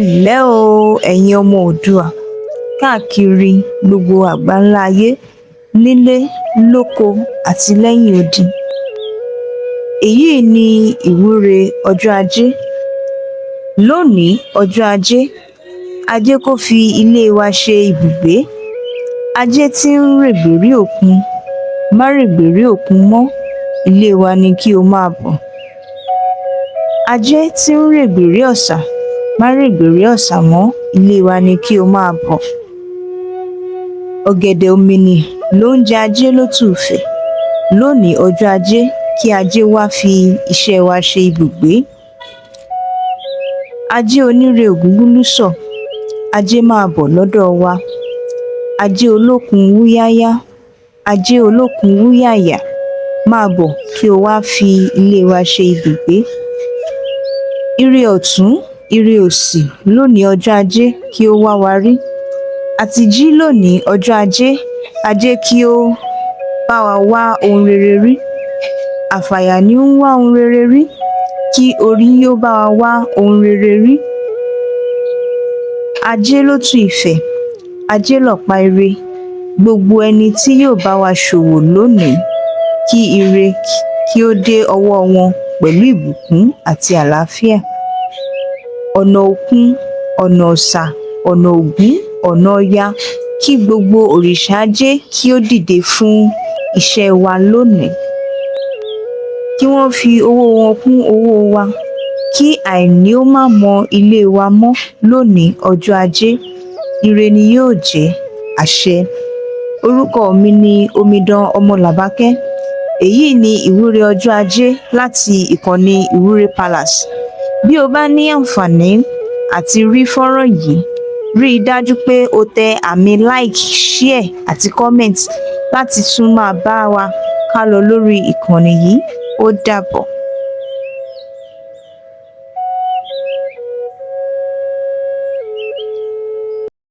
Ẹ ǹlẹ́ o, ẹ̀yin ọmọ Oòduà káàkiri gbogbo àgbáńlá ayé, nílé lóko àti lẹ́yìn odi. Èyí ni ìwúre ọjọ́ Ajé. Lónìí ọjọ́ Ajé, Ajé kó fi ilé wa ṣe ibùgbé. Ajé tí ń règbèrè òkun, má règbèrè òkun mọ́, ilé wa ni kí o máa bọ̀. Ajé tí ń règbèrè ọ̀sà, má règbèrè ọ̀sà mọ́, ilé wa ni kí o máa bọ̀. Ọ̀gẹ̀dẹ̀ òmìnì ló ń jẹ Ajé lótùfẹ̀. Lónìí ọjọ́ Ajé, kí Ajé wá fi iṣẹ́ wa ṣe ibùgbé. Ajé oníre ògúngúlùsọ̀, Ajé máa bọ̀ lọ́dọ̀ wa. Ajé olókun wúyáyá, Ajé olókun wúyàyà, máa bọ̀ kí o wá fi ilé wa ṣe ibùgbé. Ire ọ̀tún, ire òsì lónìí ọjọ́ Ajé kí ó wá wa rí. Àti jí lónìí ọjọ́ Ajé, Ajé kí ó bá wa wá ohun rere rí. Àfàyà ní ń wá ohun rere rí, kí orí ó bá wa wá ohun rere rí. Ajé lótú ìfẹ́, Ajé lọ̀pá ire, gbogbo ẹni tí yóò bá wa ṣòwò lónìí, kí ire kí ó dé ọwọ́ wọn pẹ̀lú ìbùkún àti àlàáfíà. Ọ̀nà òkun, ọ̀nà ọ̀sà, ọ̀nà Ògún, ọ̀nà Ọya, kí gbogbo òrìṣà Ajé kí ó dìde fún iṣẹ́ wa lónìí. Kí wọ́n fi owó wọn kún owó wa, kí àìní ó má mọ ilé wa mọ́ lónìí ọjọ́ Ajé. Ire ni yóò jẹ́, àṣẹ. Orúkọ mi ni Omidan Ọmọlàbákẹ́. Èyí ni ìwúre ọjọ́ Ajé láti ìkànnì Ìwúre Palace. Bí o bá ní àǹfààní àti rí fọ́nrán yìí, rí i dájú pé o tẹ àmì like, share àti comment láti tún máa bá wa kálọ lórí ìkànnì yìí. Ó dàbọ̀.